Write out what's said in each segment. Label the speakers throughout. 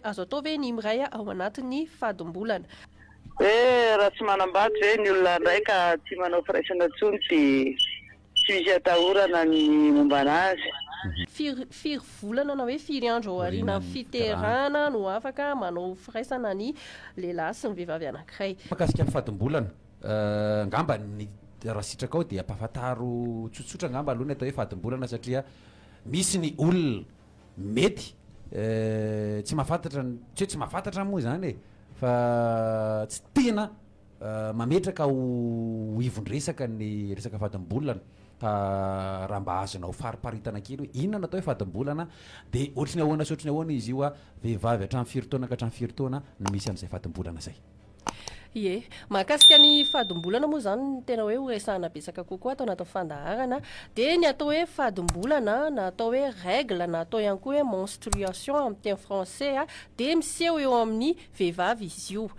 Speaker 1: Azo atao ve ny miray ao anatin'ny fadimbolana?
Speaker 2: Hoe raha tsy manambady ve ny olona indray ka tsy manao firaisana intsony dia tsy misy atahorana ny momba anazy?
Speaker 1: Firy firy volana na hoe firy andro aorianan'ny fiterahana no afaka manao firaisana ny lehilahy sy ny vehivavy anankiray?
Speaker 3: Mahakasika ny fadimbolana, angamba ny raha sitrakao dia ampahafantaro tsotsotra angamba aloha ny atao hoe fadimbolana satria misy ny olona mety tsy mahafantatra ny, tsy hoe tsy mahafantatra moa izany e, fa tsy tena mametraka ho ivon-dresaka ny resaka fadimbolana ka raha mba azonao fariparitana kely hoe inona no atao hoe fadimbolana dia ohatry ny ahoana sy ohatry ny ahoana izy io a, vehivavy hatramin'ny firy taona ka hatramin'ny firy taona no misy an'izay fadimbolana izay.
Speaker 1: Ie. Mahakasika ny fadimbolana moa izany no tena hoe horesahana betsaka kokoa ato anatin'ny fandaharana dia ny atao hoe fadimbolana na atao hoe règle na atao ihany koa hoe menstruation amin'ny teny français dia miseho eo amin'ny vehivavy izy io.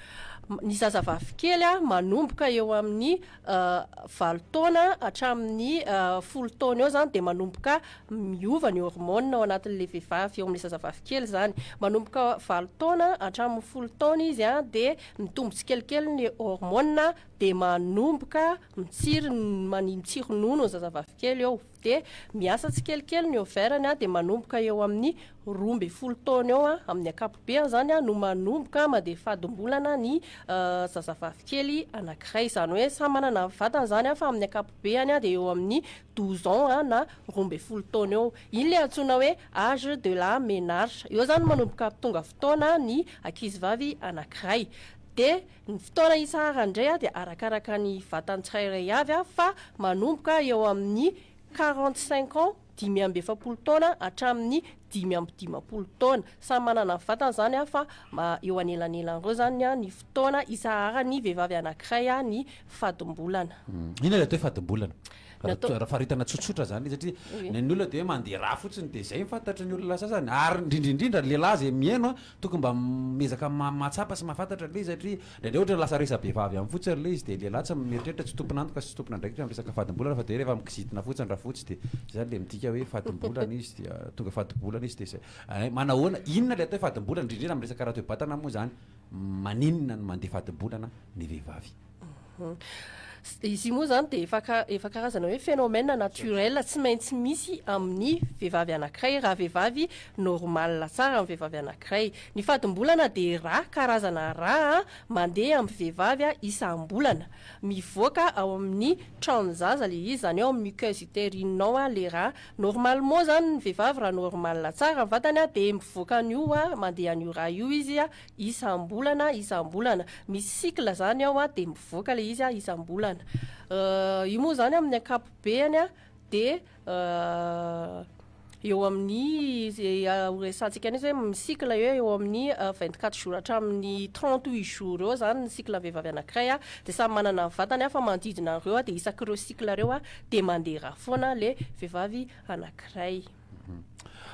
Speaker 1: Ny zazavavy kely manomboka eo amin'ny valo taona hatramin'ny folo taona eo izany dia manomboka miova ny hormone ao anatin'ilay vehivavy, eo amin'ilay zazavavy kely izany. Manomboka valo taona hatramin'ny folo taona izy dia mitombo tsikelikely ny hormone dia manomboka mitsiry ny mitsiry nono ny zazavavy kely eo. Dia miasa tsikelikely ny ovaire-ny dia manomboka eo amin'ny 12 taona eo amin'ny ankapobeany izany no manomboka mandeha fadimbolana ny zazavavy kely anankiray. Izany hoe samy manana ny vatany izany fa amin'ny ankapobeany dia eo amin'ny 12 ans na 12 taona eo. Iny ilay antsoina hoe âge de la ménarche. Eo izany no manomboka tonga fotoana ny ankizivavy anankiray. Dia ny fotoana itsaharany indray dia arakaraka ny vatan'ny tsirairay avy fa manomboka eo amin'ny 45 ans, 45 taona, hatramin'ny 55 taona. Samy manana ny vatany izany fa eo anelanelan'ireo izany ny fotoana itsaharan'ny vehivavy anankiray ny fadimbolana.
Speaker 3: Inona ilay atao hoe fadimbolana? Raha faritana tsotsotra izany izy satria ny an'ny olona dia hoe mandeha rà fotsiny dia izay no fantatry ny olona sasany ary indrindra indrindra ny lehilahy izay mihaino an, tokony mba miezaka mahatsapa sy mahafantatra ilay izy satria indraindray ohatra lasa resa-behivavy ihany fotsiny ilay izy dia lehilahy tsy mieritreritra tsy tompon'antoka sy tsy tompon'andraikitra amin'ny resaka fadimbolana fa dia rehefa mikizitina fotsiny rafotsy dia izay izany ilay midika hoe fadimbolana izy dia tonga fadimbolana izy dia izay. Manahoana, inona ilay atao hoe fadimbolana indrindra indrindra amin'ny resaka ara-toe-batana moa izany, maninona no mandeha fadimbolana ny vehivavy?
Speaker 1: Izy io moa izany dia efa efa karazana hoe phénomène naturel tsy maintsy misy amin'ny vehivavy anankiray raha vehivavy normal tsara ny vehivavy anankiray. Ny fadimbolana dia rà, karazana rà mandeha amin'ny vehivavy isam-bolana. Mivoaka ao amin'ny tranon-jaza ilay izy, izany hoe ao amin'ny muqueuse utérine ao ilay rà. Normalement izany ny vehivavy raha normal tsara ny vatany dia mivoaka an'io mandeha an'io rà io izy Isam-bolana, isam-bolana. Misy cycle zany ao dia mivoaka ilay izy isam-bolana. Io moa zany amin'ny ankapobeany dia eo amin'ny izay ho resahantsika an'izy hoe mi-cycle eo eo amin'ny 24 jours hatramin'ny 38 jours eo zany ny cycle vehivavy anankiray dia samy manana ny vatany fa manodidina an'ireo dia isak'ireo cycle ireo dia mandeha rà foana ilay vehivavy anankiray.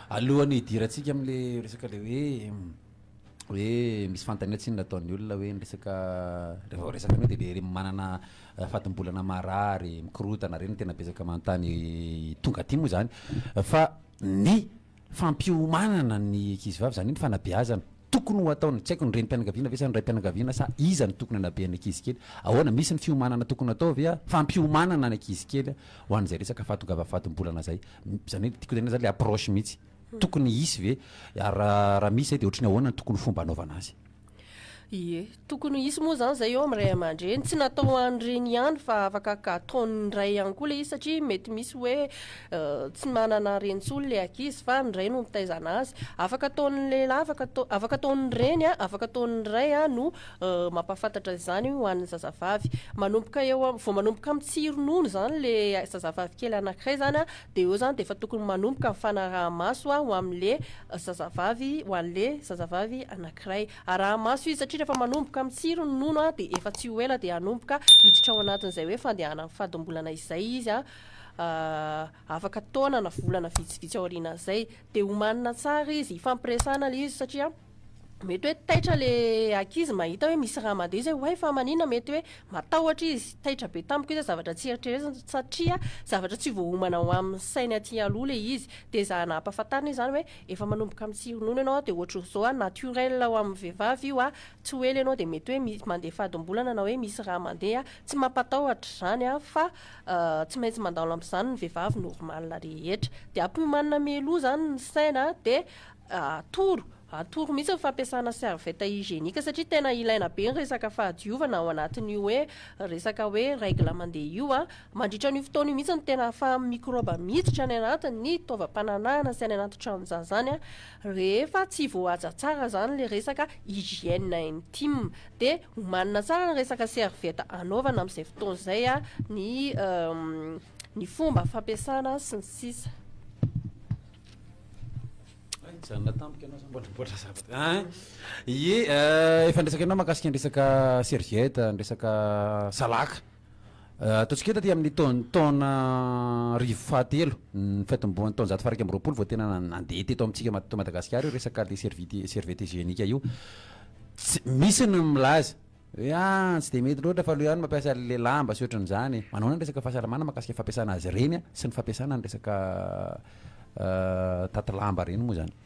Speaker 3: Alohan'ny hidirantsika amin'ilay resaka ilay hoe hoe misy fanontaniana tsy nataon'ny olona hoe ny resaka rehefa vao resaka an'io dia le reny manana fadimbolana marary, mikorontana reny no tena betsaka manontany tonga aty moa zany fa ny fampiomanana ny ankizivavy zany hoe ny fanabeazana tokony ho ataony, tsy haiko ny renim-pianakaviana ve sa ny raim-pianakaviana sa iza no tokony hanabe ny ankizy kely, ahoana misy ny fiomanana tokony atao ve fampiomanana ny ankizy kely ho an'izay resaka fahatongava fadimbolana zay, zany hoe tiako tenenina zany le approche mihitsy. Tokony hisy ve? Ary raha misy zay dia ohatry ny ahoana no tokony fomba hanaovana azy?
Speaker 1: Ie, tokony hisy moa izany izay eo amin'ny ray aman-dreny. Tsy natao ho an'ny reny ihany fa afaka ataon'ny ray ihany koa ilay izy satria mety misy hoe tsy manana reny intsony ilay ankizy fa ny ray no mitaiza anazy. Afaka ataon'ny lehilahy, afaka atao, afaka ataon'ny reny, afaka ataon'ny ray no mampahafantatra izany ho an'ny zazavavy. Manomboka eo am-, vao manomboka mitsiry nono izany ilay zazavavy kely anankiray izany Dia eo izany dia efa tokony manomboka ny fanaraha-maso ho amin'le zazavavy, ho an'le zazavavy anankiray. Araha-maso izy satria rehefa manomboka mitsiry ny nono dia efa tsy ho ela dia hanomboka hiditra ao anatin'izay hoe fandehanan'ny fadimbolana izay izy afaka taona na volana vitsivitsy aorianan'izay. Dia omanina tsara izy, ifampiresahana ilay izy satria. Mety hoe taitra le ankizy mahita hoe misy raha mandeha izy hoe oay fa maninona, mety hoe matahotra izy, taitra be tampoka izy hoe zavatra tsy eritreretiny satria zavatra tsy voaomana ao amin'ny sainy aty aloha le izy. Dia ezahana ampahafantarina izy izany hoe efa manomboka mitsiry nono ianao dia ohatran'izao a, naturel ho amin'ny vehivavy io a, tsy ho ela ianao dia mety hoe misy mandeha fadimbolana na hoe misy raha mandeha, tsy mampatahotra izany a fa tsy maintsy mandalo amin'izany ny vehivavy normal rehetra. Dia ampiomanina mialoha izany ny saina dia atoro. Atoro mihitsy ny fampiasana serviette hygiénique satria tena ilaina be ny resaka fahadiovana ao anatin'io hoe resaka hoe règle mandeha io a. Mandritra an'io fotoana io mihitsy no tena ahafahan'ny mikrôba miditra any anatin'ny taovam-pananahana sy any anaty tranon-jaza any a, rehefa tsy voahaja tsara izany ilay resaka hygiène intime. Dia omanina tsara ny resaka serviette anaovana amin'izay fotoana izay a, ny ny fomba fampiasana sy ny sisa.
Speaker 3: Mijanona tampoka ianao sa mbola mbola zavatra hein? Ie, efa niresaka ianao mahakasika ny resaka serviette, ny resaka salaka. Ataontsika hoe taty amin'ny taon- taona arivo fahatelo, ny fiatombohan'ny taonjato faha 21 vao tena nandeha teto amintsika ma- teto Madagasikara io resaka le serviette serviette hygiénique io. Tsy, misy ny milaza hoe ah tsy dia mety loatra fa aleo ihany mampiasa an'le lamba sy ohatran'izany. Manahoana ny resaka fahasalamana mahakasika fampiasana azy ireny sy ny fampiasana ny resaka taty lamba ireny moa izany?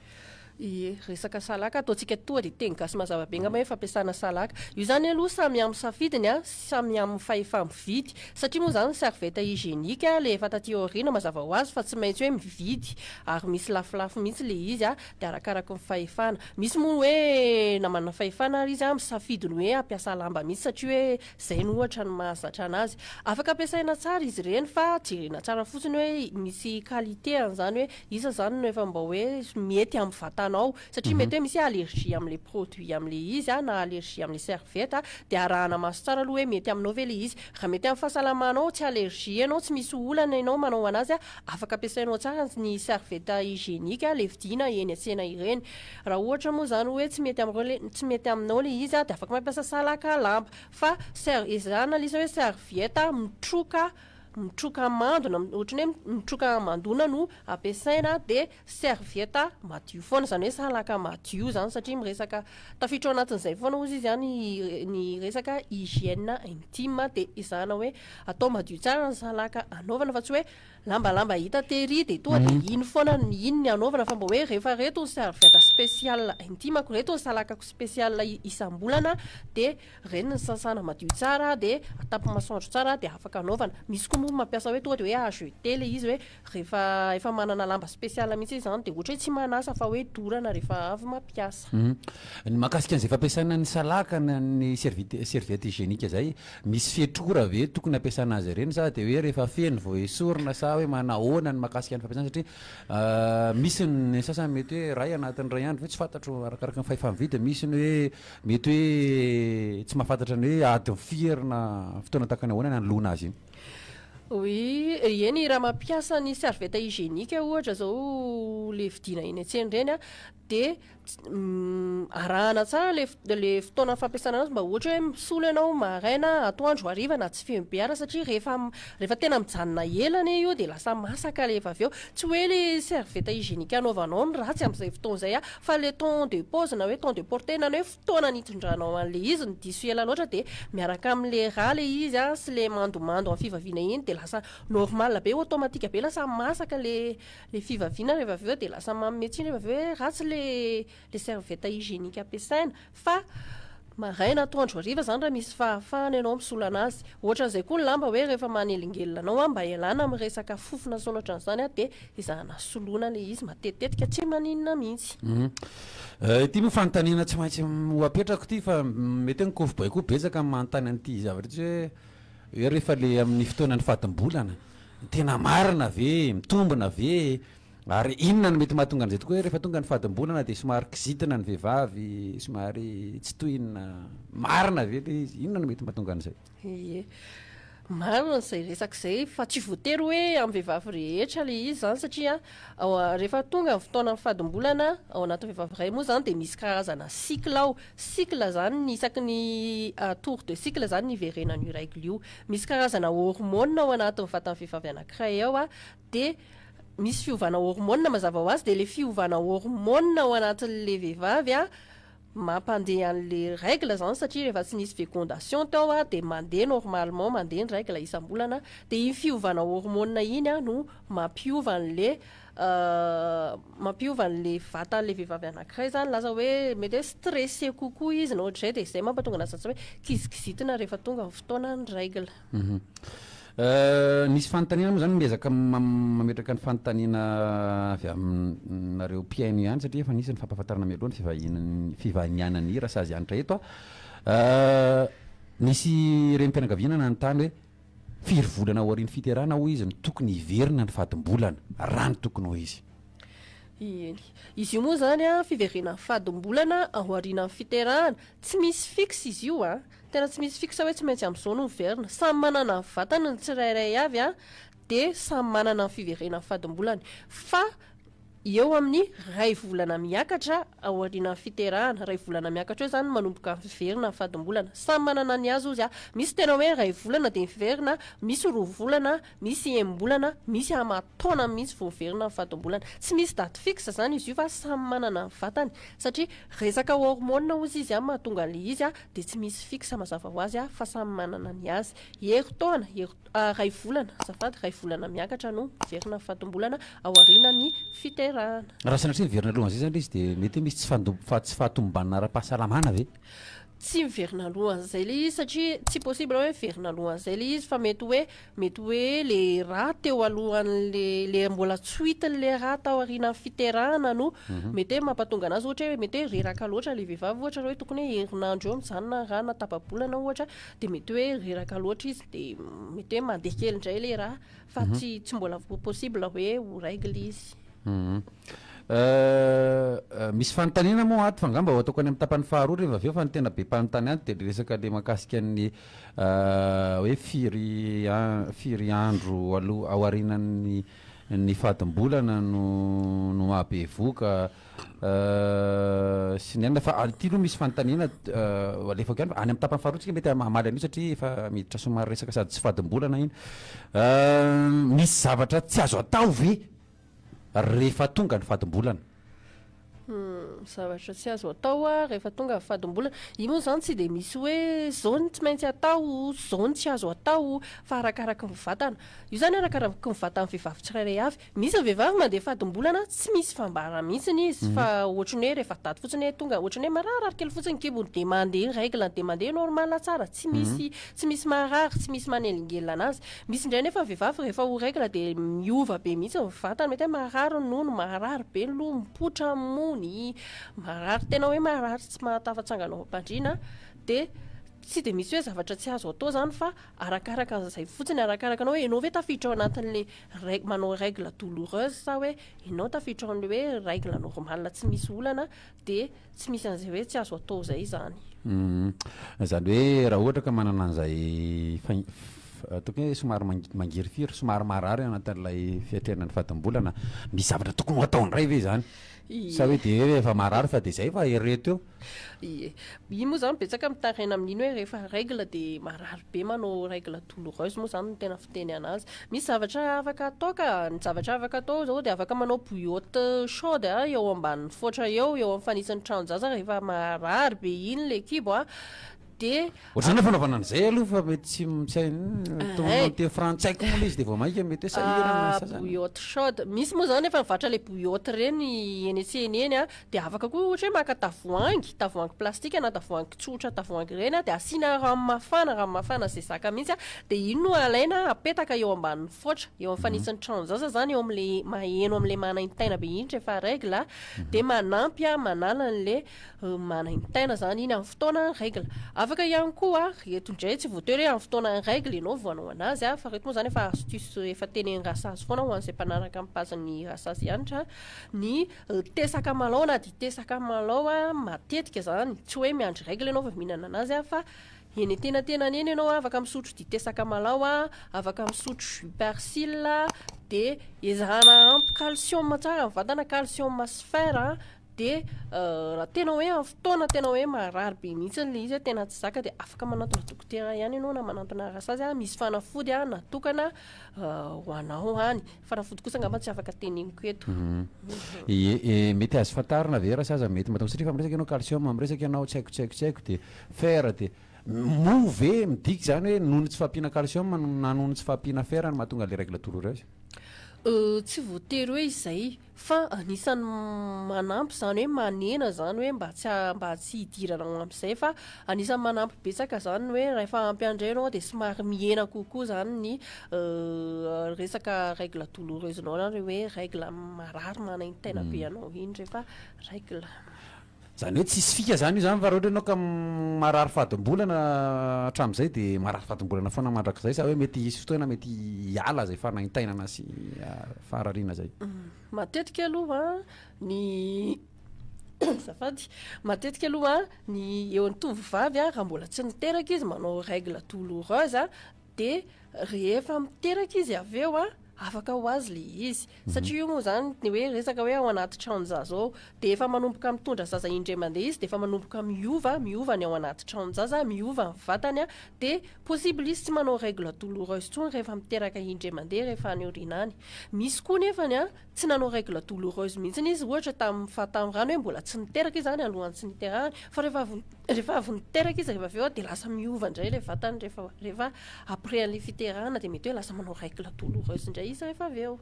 Speaker 1: Ie, resaka salaka ataontsika toa dia teny gasy mazava be angamba hoe fampiasana salaka. Io izany aloha samy amin'ny safidiny an, samy amin'ny fahefa-mividy. Satria moa izany serviette hygiénique le efa taty aoriana mazava ho azy fa tsy maintsy hoe mividy ary misy lafolafo mihitsy le izy an. dia arakaraky ny fahefana. Misy moa ny hoe na manana fahefana ary izy misafidy ny hoe hampiasa lamba mihitsy satria hoe izay no ohatra no mahazatra anazy. Afaka ampiasaina tsara izy ireny fa jerena tsara fotsiny hoe misy qualité an'izany hoe iza izany no efa mba hoe mety amin'ny vatanao satria mety hoe misy allergie amin'ilay produit amin'ilay izy na allergie amin'ilay serviette dia arahana maso tsara aloha hoe mety aminao ve ilay izy. Raha mety amin'ny fahasalamanao, tsy allergie ianao, tsy misy olana ianao manao anazy Afaka ampiasainao tsara ny serviette hygiénique le vidiana eny an-tsena ireny. Raha ohatra moa izany hoe tsy mety amin'ireo le tsy mety aminao le izy dia afaka mampiasa salaka lamba. Fa ser- ezahana le izy hoe serviette mitroka mitroka mandona ohatran'ny hoe mitroka hamandoana no ampiasaina dia serviette madio foana, izany hoe salaka madio izany satria miresaka tafiditra ao anatin'izay foana hozy izy ny ny resaka hygiène intime dia ezahana hoe atao madio tsara ny salaka anaovana fa tsy hoe lambalamba hita tery dia tonga dia iny foana ny iny ny anaovana fa mba hoe rehefa reto ny serviette spéciale intime-ko reto ny salakako spéciale isam-bolana dia ireny ny sasana madio tsara dia atapy masoandro tsara dia afaka anaovana. Misy koa moa mampiasa hoe tonga dia hoe à jeter ilay izy hoe rehefa efa manana lamba spéciale mihitsy izy izany dia ohatra hoe tsy manasa fa hoe dorana rehefa avy mampiasa.
Speaker 3: Ny mahakasika an'izay fampiasana ny salaka na ny serviette serviette hygiénique izay, misy fetr'ora ve tokony hampiasana azy ireny sa dia hoe rehefa feno vao esorina sa hoe manahoana ny mahakasika ny fampiasana satria misy ny sasany mety hoe iray anatin'ny iray andro ve tsy fantatro arakaraka ny fahefa-mividy, misy ny hoe mety hoe tsy mahafantatra ny hoe adiny firy na fotoana tahaka ny ahoana ny hanoloana azy iny.
Speaker 1: Oui, eny raha mampiasa ny serviette hygiénique ohatra zao le vidiana eny an-tsena ireny a, de arahana tsara le le fotoana fampiasana anazy mba ohatra hoe misolo ianao maraina, atoandro, hariva na tsy feno be ara satria rehefa rehefa tena mijanona ela anie io de lasa masaka rehefa avy eo, tsy hoe le serviette hygiénique anaovanao no ratsy amin'izay fotoana izay a, fa le temps de pause na hoe temps de portée na ny hoe fotoana nitondranao an'le izy no diso ela loatra de miaraka am'le rà le izy a sy le mandomando amin'ny fivaviana iny de lasa normal be automatique be lasa masaka le le fivaviana rehefa avy eo de lasa manome tsiny rehefa avy eo hoe ratsy le le serviette hygiénique ampiasaina fa maraina atoandro hariva zany raha misy fahafahana ianao misolo anazy ohatran'izay koa ny lamba hoe rehefa manelingelina anao a mba ialana amin'ny resaka fofona sy ohatran'izany a de ezahana soloina le izy matetitetika tsy maninona mihitsy.
Speaker 3: Ity moa fanontaniana tsy maintsy ho apetrako ity fa mety hoe ny kôfboay koa betsaka ny manontany an'ity zavatra ity hoe hoe rehefa le amin'ny fotoanan'ny fadimbolana tena marina ve, mitombina ve, ary inona no mety mahatonga an'izay tokoa hoe rehefa tonga ny fadimbolana dia somary kizitina ny vehivavy, somary tsy tohina, marina ve le izy, inona no mety mahatonga an'izay?
Speaker 1: Ie. Marina izay resaka izay fa tsy voatery hoe amin'ny vehivavy rehetra ilay izy izany satria rehefa tonga ny fotoanan'ny fadimbolana ao anatin'ny vehivavy iray moa izany dia misy karazana cycle ao. Cycle izany ny isaky ny tour de cycle izany ny iverenan'io règle io. Misy karazana hormone ao anatin'ny vatan'ny vehivavy anankiray ao dia misy fiovana hormone mazava ho azy dia ilay fiovana hormone ao anatin'ilay vehivavy. Mampandeha an'le règle zany, satria rehefa tsy nisy fécondation tao a, de mandeha normalement, mandeha ny règle isam-bolana. De iny fiovana hormone iny a no mampiova an'le vatan'le vehivavy anankiray zany. Lasa hoe mety hoe stressé kokoa izy na ohatr'izay, de zay mampatonga anazy lasa hoe kizikizitina rehefa tonga ny fotoana ny règle.
Speaker 3: Nisy fanontaniana moa zany, miezaka mametraka ny fanontaniana avy aminareo mpihaino ihany, satria efa nisy ny fampahafantarana mialoha ny fivahinianany Rasazy Hanitra eto a. Nisy reny mpianakaviana nanontany hoe firy volana aorian'ny fiterahana, hoy izy, no tokony hiverina ny fadimbolana, raha ny tokony ho izy?
Speaker 1: Eny, izy io moa zany a, fiverena fadimbolana aorian'ny fiterahana, tsy misy fixe izy io a, tena tsy misy fixe hoe tsy maintsy amin'izao no miverina. Samy manana ny vatany ny tsirairay avy a, de samy manana ny fiverena fadimbolany, fa eo amin'ny 1 volana miakatra aorian'ny fiterahana, 1 volana miakatra eo zany manomboka miverina ny fadimbolana. Samy manana ny azy ozy a, misy tena hoe 1 volana de miverina, misy 2 volana, misy 6 bolana, misy amataona mihitsy vao miverina ny fadimbolana. Tsy misy date fixe zany izy io, fa samy manana ny vatany, satria resaka hormone ozy izy a mahatonga an'le izy a, de tsy misy fixe mazava ho azy a, fa samy manana ny azy. Herintaona, 1 volana, azafady, 1 volana miakatra no miverina ny fadimbolana aorian'ny fiterahana.
Speaker 3: Raha sanatria miverina alohan'izay zany le izy, de mety hoe misy tsy fando- fa tsy fahatomombanana ara-pahasalamana ve?
Speaker 1: Tsy miverina alohan'izay le izy, satria tsy possible hoe miverina alohan'izay le izy, fa mety hoe le raha teo alohan'le le mbola tsoitiny raha tao aorian'ny fiterahana no mety hoe mampatonga anazy. Ohatra hoe mety hoe reraka loatra le vehivavy, ohatra hoe tokony hoe herinandro eo mijanona raha na tapa-bolana ohatra, de mety hoe reraka loatra izy, de mety hoe mandeha kely indray le raha, fa tsy mbola possible hoe ho règle izy.
Speaker 3: Misy fanontaniana moa ato, fa angamba ho ataoko any amin'ny tapany faharoa rehefa avy eo, fa ny tena be mpanontany any de le resaka le mahakasika ny hoe firy andro aloha aorianan'ny ny fadimbolana no mahabevoka sy ny anina. Fa ty aloha misy fanontaniana alefako ihany, fa any amin'ny tapany faharoa tsika mety hamaly an'io, satria efa miditra somary resaka sady tsy fadimbolana iny. Misy zavatra tsy azo atao ve rehefa tonga ny fadimbolana?
Speaker 1: Zavatra tsy azo atao a rehefa tonga ny fadimbolana io moa zany, tsy de misy hoe zao ny tsy maintsy atao, zao ny tsy azo atao, fa arakaraky ny vatana io zany, arakaraky ny vatan'ny vehivavy tsirairay avy. Misy ny vehivavy mandeha fadimbolana tsy misy fambara mihitsiny izy, fa ohatrany hoe rehefa daty fotsiny hoe tonga, ohatrany hoe mararary kely fotsiny kibony, de mandeha ny règle, de mandeha normal tsara, tsy misy marary, tsy misy manelingelina anazy. Misy indray nefa ny vehivavy rehefa ho règle de miova be mihitsy ny vatany, mety hoe marary ny nono, marary be ny loha, mipoitra mony, marary tena hoe marary tsy mahatafatsangana ao am-pandriana. De tsy de misy hoe zavatra tsy azo atao zany, fa arakaraka an'izay fotsiny, arakaraka anao hoe ianao ve tafiditra ao anatin'le manao règle douloureuse, sa hoe ianao tafiditra ao an'le hoe règle normale tsy misy olana, de tsy misy an'izay hoe tsy azo atao zay zany.
Speaker 3: Zany hoe raha ohatra ka manana an'izay ataoko hoe somary mangirifiry, somary marary anatin'ilay fiatrehana ny fadimbolana, misy zavatra tokony ho atao indray ve zany, sa hoe de hoe efa marary fa de zay fa ereto eo?
Speaker 1: Ie, io moa zany betsaka mitaraina amin'iny hoe rehefa règle de marary be, manao règle douloureuse moa zany no tena fiteny anazy. Misy zavatra afaka atao ka, ny zavatra afaka atao zao de afaka manao bouillotte chaude a eo ambanin'ny foatra eo amin'ny fanitsin'ny tranon-jaza rehefa marary be iny le kibo a, de
Speaker 3: Ohatr'izany fanaovana an'izay aloha, fa mety tsy hay teny frantsay koa moa le izy, de vao mainka mety hoe sahirana
Speaker 1: Ah,
Speaker 3: sasany.
Speaker 1: Bouillotte chaude misy moa zany efa mivarotra le bouillotte reny eny an-tsena eny a, de afaka koa ohatra hoe maka tavoahangy plastika na tavoahangy tsotra, tavoahangy reny a, de asiana rano mafana, rano mafana zay zaka mihitsy a, de iny no alaina apetaka eo ambanin'ny foatra, eo amin'ny fanitsin'ny tranon-jaza zany, eo am'le maheno am'le manaintaina be iny rehefa règle a, de manampy a manala an'le manaintaina zany iny amin'ny fotoana règle. Afaka ihany koa eto indray, tsy voatery hoe amin'ny fotoana règle ianao vao hanao anazy a, fa reto moa zany efa astuce efa tenen'ny Rasazy foana ho an'izay mpanaraka amin'ny page-n'ny Rasazy Hanitra, ny thé sakamalao na dite sakamalao a. Matetika zany tsy hoe miandry règle ianao vao mihinana anazy a, fa eny an-tenatenany eny ianao afaka misotro dite sakamalao a, afaka misotro jus persil a, de ezahana ampy calcium tsara ny vatana, calcium sy fer a. De raha tena hoe amin'ny fotoana tena hoe marary be mihitsy le izy hoe tena tsy zaka, de afaka manantona dokotera ihany ianao na manantona rasazy a, misy fanafody a natokana ho anao any. Fanafody kosa angamba tsy afaka teneniko eto.
Speaker 3: Ie, e, mety azo fantarina ve rasazy mety mahatonga, satria efa miresaka ianao calcium, miresaka ianao tsy haiko tsy haiko tsy haiko, de fer, de moa ve midika izany hoe noho ny tsy fahampiana calcium na noho ny tsy fahampiana fer no mahatonga le règle douloureuse?
Speaker 1: Tsy voatery hoe izay, fa anisan'ny manampy izany hoe manena izany hoe mba tsy mba tsy hidirana ao amin'izay, fa anisan'ny manampy betsaka izany ny hoe rehefa ampy an'ireny ianao dia somary mihena kokoa izany ny resaka règle douloureuse-nao na ilay hoe règle marary manaintaina be anao iny rehefa règle.
Speaker 3: Zany hoe tsisy fika zany io zany fa raha ohatra ianao ka marary fadimbolana hatramin'izay dia marary fadimbolana foana mandrakizay sa hoe mety hisy fotoana mety hiala zay fanaintainana sy faharariana zay?
Speaker 1: Matetika aloha ny azafady, matetika aloha ny eo amin'ny tovovavy raha mbola tsy niteraka izy manao règle douloureuse dia rehefa miteraka izy avy eo afaka ho azy le izy. Satria io moa zany ny hoe resaka hoe ao anaty tranon-jaza ao, dia efa manomboka mitondra zaza indray mandeha izy dia efa manomboka miova, miova ny ao anaty tranon-jaza, miova ny vatany, dia possible izy tsy manao règle douloureuse intsony rehefa miteraka indray mandeha rehefa any aoriana any. Misy koa nefany an, tsy nanao règle douloureuse mihitsy izy ohatra tamin'ny fahatamorany hoe mbola tsy niteraka izy zany alohan'ny tsy niterahany, fa rehefa avy rehefa avy niteraka izy rehefa avy eo dia lasa miova indray ilay vatany rehefa rehefa après an'ilay fiterahana dia mety hoe lasa manao règle douloureuse indray izy rehefa avy eo.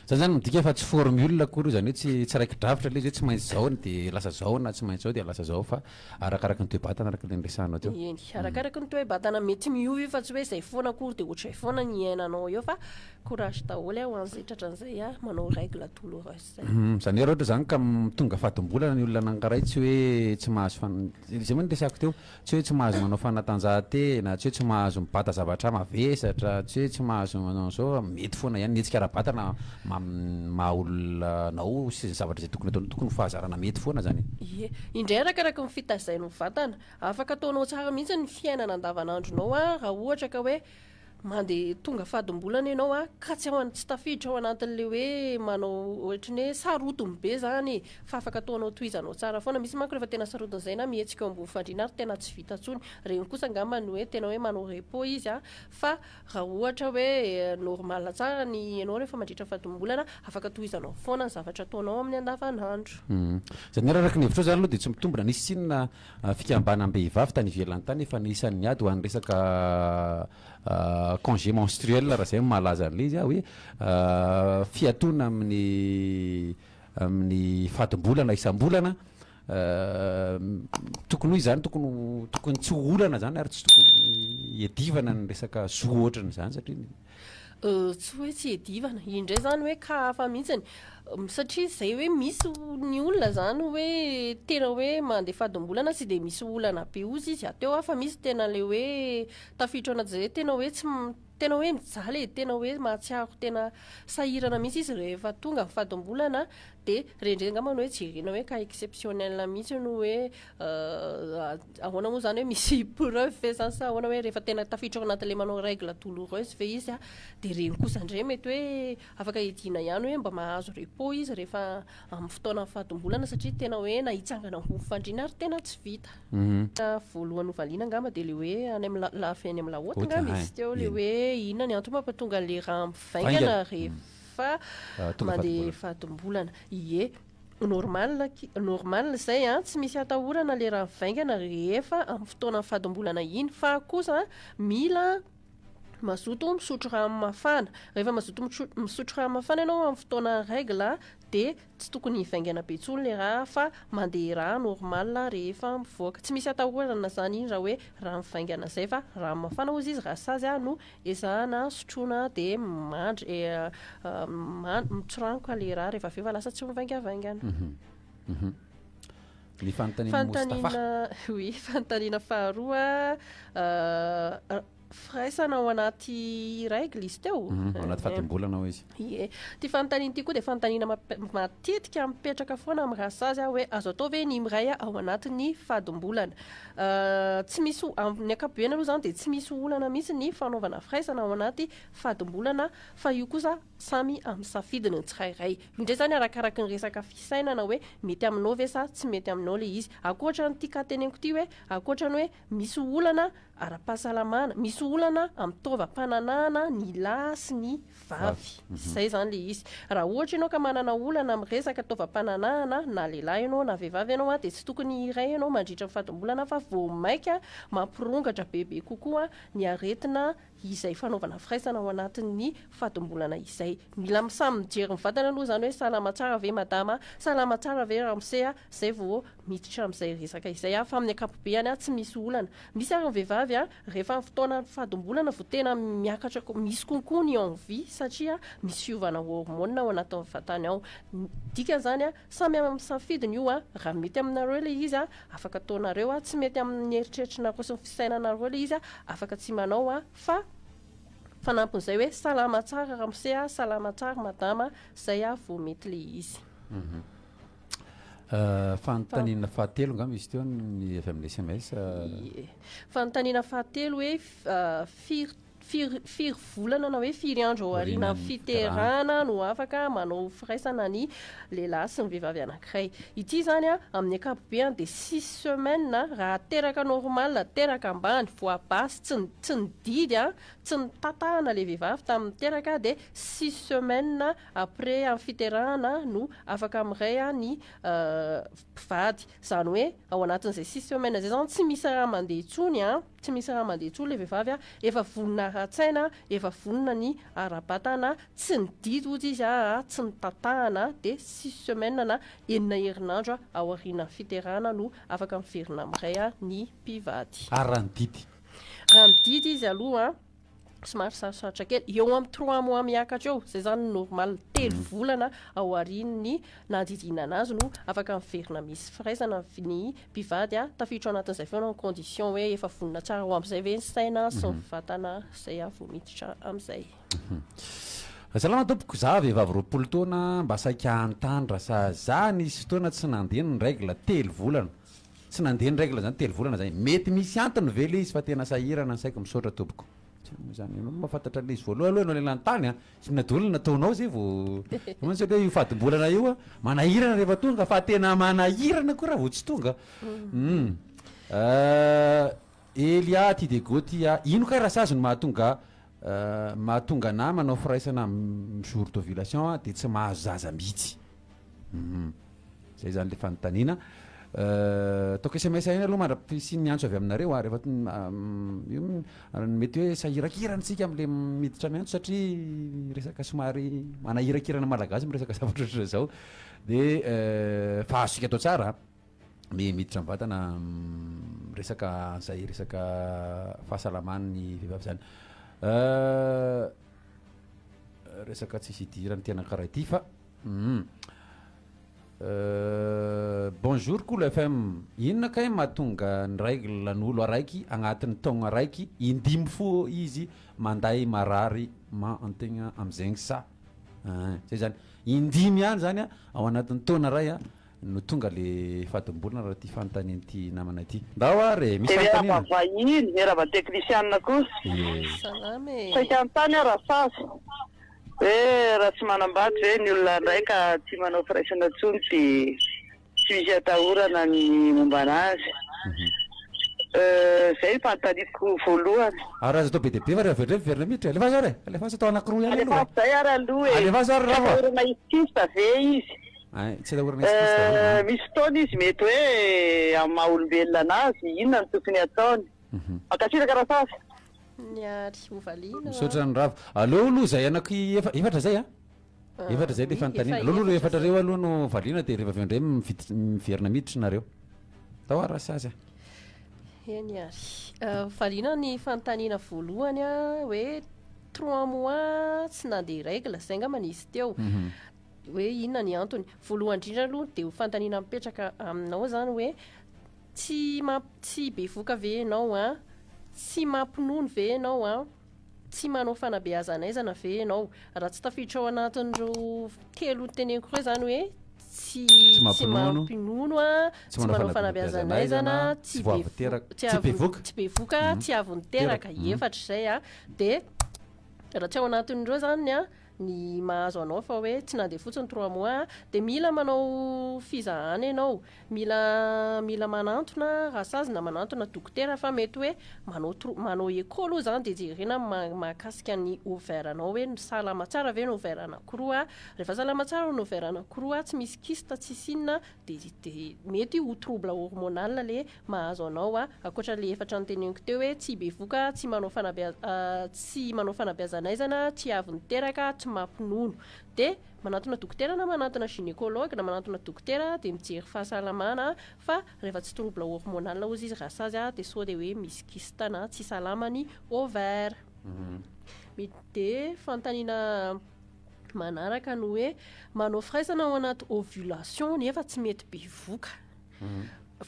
Speaker 3: Zany zany midika fa tsy formule akory io, zany hoe tsy tsy raiki-drafitra ilay izy hoe tsy maintsy zao dia lasa zao na tsy maintsy zao dia lasa zao fa arakaraky ny toe-batana araka ilay niresahanao teo.
Speaker 1: Eny, arakaraky ny toe-batana mety miova io fa tsy hoe izay foana akory dia ohatr'izay foana ny iainanao eo fa courage daholo ho an'izay tratran'izay manao règle douloureuse.
Speaker 3: Zany hoe raha ohatra zany ka tonga fadimbolana ny olona anankiray tsy hoe tsy mahazo fan- zay moa no resahako teo, tsy hoe tsy mahazo manao fanatanjahantena, tsy hoe tsy mahazo mibata zavatra mavesatra, tsy hoe tsy mahazo manao an'izao fa mety foana ihany ny hetsika ara-batana ma- maha olona anao sy ny zavatra izay tokony ataonao, tokony ho fahazarana mety foana zany e.
Speaker 1: Ie, indray arakaraky ny fitazain'ny vatana, afaka ataonao tsara mihitsy ny fiainana andavanandronao raha ohatra ka hoe Mandeha tonga fadimbolana ianao a, ka tsy ao tsy tafiditra ao anatin'ilay hoe manao ohatry ny hoe sarotiny be zany e, fa afaka ataonao tohizanao tsara foana. Misy manko rehefa tena sarotiny zay na mihetsika eo ambony fandriana ary tena tsy vita intsony. Ireny kosa angamba ny hoe tena hoe manao repos izy a, fa raha ohatra hoe normal tsara ny ianao rehefa mandritra fadimbolana, afaka tohizanao foana ny zavatra ataonao amin'ny andavanandro.
Speaker 3: Zany hoe raha araka ny hevitrao zany aloha dia tsy mitombina, nisy tsinona Fikambanam-behivavy tany ivelany tany efa anisan'ny niady ho an'ny resaka congé menstruel raha izay no mahalaza an'ilay izy hoe fiatoana amin'ny amin'ny fadimbolana isam-bolana. Tokony ho izy izany tokony ho tokony tsy ho olana izany ary tsy tokony hiadivana ny resaka zo ohatran'izany satria
Speaker 1: Tsy hoe tsy hiadivana, io indray izany hoe cas hafa mihitsiny, satria izay hoe misy ny olona izany hoe tena hoe mandeha fadimbolana tsy dia misy olana be ozy izy ateo a, fa misy tena le hoe tafiditra ao anatin'izay hoe tena hoe tsy tena hoe mijaly e, tena hoe mahatsiaro tena sahirana mihitsy izy rehefa tonga ny fadimbolana, dia rendreny angamba ny hoe jerena hoe cas exceptionnel mihitsy no hoe ahoana moa zany hoe misy preuve ve zany sa ahoana hoe rehefa tena tafiditra ao anatin'ilay manao règle douloureuse ve izy a, dia ireny kosa indray mety hoe afaka hiadiana ihany hoe mba mahazo repos izy rehefa amin'ny fotoanan'ny fadimbolana satria tena hoe na hitsangana ambony fandriana ary tena tsy vita. Voalohany hovaliana angamba dia ilay hoe any amin'ny la- avy any amin'ny laoty angamba izy teo ilay hoe inona ny antony mampatonga an'ilay rà mivaingana rehefa mandeha fadimbolana. Ie. Normal ki, normal izay an, tsy misy atahorana le raha mivaingana rehefa amin'ny fotoanan'ny fadimbolana iny, fa kosa mila mazoto misotro rano mafana, rehefa mazoto misotro rano mafana ianao amin'ny fotoana règle dia tsy tokony hivaingana be intsony le raha fa mandeha rà normal rehefa mivoaka, tsy misy atahorana zany iny raha hoe rano mivaingana zay fa rano mafana hozy izy raha sazy no Ezahana sotroina dia mandry mitsiranoka le rà rehefa avy eo fa lasa tsy mivaingavaingana.
Speaker 3: Ny fanontanian'i Moustapha.
Speaker 1: Fanontaniana, oui, fanontaniana faharoa, Firaisana ao anaty règle izy teo?
Speaker 3: Ao anaty fadimbolana hoy izy.
Speaker 1: Ie. Ity fanontaniana ity koa dia fanontaniana matetika mipetraka foana amin'ny rasazy hoe azo atao ve ny miray ao anatin'ny fadimbolana? Tsy misy, amin'ny ankapobeny aloha izany dia tsy misy olana mihitsy ny fanaovana firaisana ao anaty fadimbolana fa io kosa samy amin'ny safidiny ny tsirairay. Io indray izany arakaraky ny resaka fisainana hoe mety aminao ve sa tsy mety aminao ilay izy. Ankoatra an'ity cas teneniko ity hoe ankoatra ny hoe misy olana ara-pahasalamana, misy olana amin'ny taovam-pananahana ny lahy sy ny vavy. Izay izany ilay izy. Raha ohatra ianao ka manana olana amin'ny resaka taovam-pananahana, na lehilahy ianao na vehivavy ianao, dia tsy tokony hiray ianao mandritra ny fadimbolana fa vao mainka mampirongatra bebe kokoa ny aretina izay fanaovana firaisana ao anatin'ny fadimbolana izay. Mila samy mijery ny vatana aloha izany hoe salama tsara ve madama, salama tsara ve ramose a, izay vao miditra amin'izay resaka izay fa amin'ny ankapobeany tsy misy olana. Misy ary ny vehivavy rehefa amin'ny fotoanan'ny fadimbolana vao tena miakatra misy konkoa ny envie satria misy fiovana hormone ao anatin'ny vatany ao. Dikan'izany samy amin'ny safidiny io raha mety aminareo ilay izy afaka ataonareo, tsy mety amin'ny eritreritrinareo sy ny fisainanareo ilay izy afaka tsy manao fa fanampin'izay hoe salama tsara ramose a, salama tsara madama, zay vao mety ilay izy.
Speaker 3: Fanontaniana fahatelo angamba izy teo ny avy amin'ny SMS.
Speaker 1: Ie. Fanontaniana fahatelo hoe firy firy firy volana na hoe firy andro aorian'ny fiterahana no afaka manao firaisana ny lehilahy sy ny vehivavy anankiray. Ity izany amin'ny ankapobeany dia six semaines raha teraka normal, teraka ambany, voie basse, tsy tsy nididy, tsy nitatahana ilay vehivavy tamin'ny teraka dia six semaines après amin'ny fiterahana no afaka miray ny mpivady. Izany hoe ao anatin'izay six semaines izay izany tsy misy raha mandeha intsony an, tsy misy raha mandeha intsony ilay vehivavy an, efa vonona ara-tsaina, efa vonona ny ara-batana, tsy nididy hozy izy an, tsy nitatahana, dia six semaines na enina herinandro aorian'ny fiterahana no afaka miverina miray ny mpivady.
Speaker 3: Ary raha nididy?
Speaker 1: Raha nididy izy aloha an, somary sarosarotra kely, eo amin'ny trois mois miakatra eo, zay zany no normal, telo volana aorian'ny nandidiana anazy no afaka miverina misy firaisana ny mpivady, tafiditra ao anatin'izay foana ny condition hoe efa vonona tsara ho amin'izay ve ny saina sy ny vatana, zay vao miditra amin'izay.
Speaker 3: Salama tompoko, za vehivavy 20 taona mba saika hanontany raha sa za nisy fotoana tsy nandeha ny règle telo volana, Tsy nandeha ny règle zany telo volana zay. Mety misy antony ve le izy fa tena sahirana ny saiko misaotra tompoko. Tsy haiko moa zany, ianao mahafantatra an'ilay izy voalohany aloha ianao ilay nanontany a, tsy inona daholo no nataonao zay vao mantsy satria io fadimbolana io a manahirana rehefa tonga fa tena manahirana koa raha vao tsy tonga. Hum. Elia ty Diego ty a, ino kay rasazy no mahatonga mahatonga anah manao firaisana am jour d'ovulation a de tsy mahazo zaza mihitsy. Hum. Zay zany le fanontaniana. Ataoko sms ihany aloha mandra-pisian'ny antso avy aminareo a, rehefa io mety hoe sahirakirana isika am'le miditra miantso satria resaka somary manahirakirana malagasy miresaka zavatra ohatr'izao de fa azontsika atao tsara ny miditra mivantana miresaka an'izay resaka fahasalaman'ny vehivavy zany. Resaka tsisy idiran'ny tena karaha ity fa Humm. Bonjour Kolo FM, inona kay mahatonga ny règle n'olo araiky agnatin'ny taogno araiky indimy fo izy manday marary ma antegna amizegny sa? Ein, zay zany, indimy ihany zany ao anatin'ny taona ray no tonga le fadimbolana raha ty fanontanian'ity namana ity. Ndao ary e, misy
Speaker 2: Dia miarahaba
Speaker 3: fanontaniana?
Speaker 2: vahiny, miarahaba teknisianina koa.
Speaker 3: Ie.
Speaker 1: Salama e.
Speaker 2: Saika hanontany aho Rasazy. Hoe raha tsy manambady ve ny olona indray ka tsy manao firaisana intsony dia tsy misy atahorana ny momba anazy. Izay ny fanontaniako voalohany.
Speaker 3: Ary aza atao be dia be fa rehefa avy eo indray miverina miditra e. Alefaso ary e! Alefaso atao anankiroa ihany aloha e.
Speaker 2: Alefaso izay ary aloha e.
Speaker 3: Alefaso ary
Speaker 2: Tsy
Speaker 3: Rava.
Speaker 2: atahorana hisy kyste ve izy?
Speaker 3: Ay, tsy atahorana hisy kyste ve?
Speaker 2: Misy fotoana izy mety hoe amin'ny maha olombelona anazy, inona no tokony hataony? Mankasitraka Rasavy.
Speaker 1: Ny ary ho valiana.
Speaker 3: Misaotra an'i Ravo. Aleo aloha izay anaky efa, efatra izay a? Efatra izay ilay
Speaker 1: Oui,
Speaker 3: fanontaniana.
Speaker 1: efa
Speaker 3: Aleo aloha ireo
Speaker 1: efatra
Speaker 3: efatra ireo aloha no valiana dia rehefa avy eo indray mivid- miverina miditra nareo. Tao ary Rasazy a.
Speaker 1: Eny ary. Valiana ny fanontaniana voalohany a, hoe trois mois tsy nandeha règle, izay angamba nisy teo. Hoe inona ny antony. Voalohany indrindra aloha dia ho fanontaniana mipetraka aminao izany hoe tsy mamp-, tsy bevoka ve ianao an? Tsy mampinono ve ianao an? Tsy manao fanabeazan'aizana ve ianao? Raha tsy tafiditra ao anatin'ireo telo noteneniko ireo izany hoe tsy
Speaker 3: Tsy mampinono,
Speaker 1: tsy mampinono an,
Speaker 3: tsy
Speaker 1: tsy
Speaker 3: manao
Speaker 1: manao
Speaker 3: fanabeazan'aizana,
Speaker 1: fanabeazan'aizana,
Speaker 3: tsy
Speaker 1: tsy
Speaker 3: vao avy
Speaker 1: bevo-
Speaker 3: teraka,
Speaker 1: tsy
Speaker 3: tsy
Speaker 1: avy
Speaker 3: bevoka.
Speaker 1: tsy bevoka, tsy avy niteraka, efatra izay an. Dia raha tsy ao anatin'ireo izany an, ny mahazo anao fa hoe tsy nandeha fotsiny trois mois dia mila manao fizahana ianao, mila mila manantona rasazy na manantona dokotera fa mety hoe manao tro- manao echo aloha izany dia jerena ny mahakasika ny ovaire anao hoe salama tsara ve ny ovaire anankiroa, rehefa salama tsara ny ovaire anankiroa tsy misy kyste tsisy inona dia dia mety ho trouble hormonal le mahazo anao a, ankoatra le efatra noteneniko teo hoe tsy bevoka, tsy manao fanabea- tsy manao fanabeazan'aizana, tsy avy niteraka, tsy mampinono. Dia manantona dokotera na manantona gynécologue na manantona dokotera dia mijery fahasalamana fa rehefa tsy trouble hormonal hozy izy raha sazy a dia sao dia hoe misy kyste na tsy salama ny ovaire. Dia fanontaniana manaraka ny hoe manao firaisana ao anaty ovulation nefa tsy mety bevoka.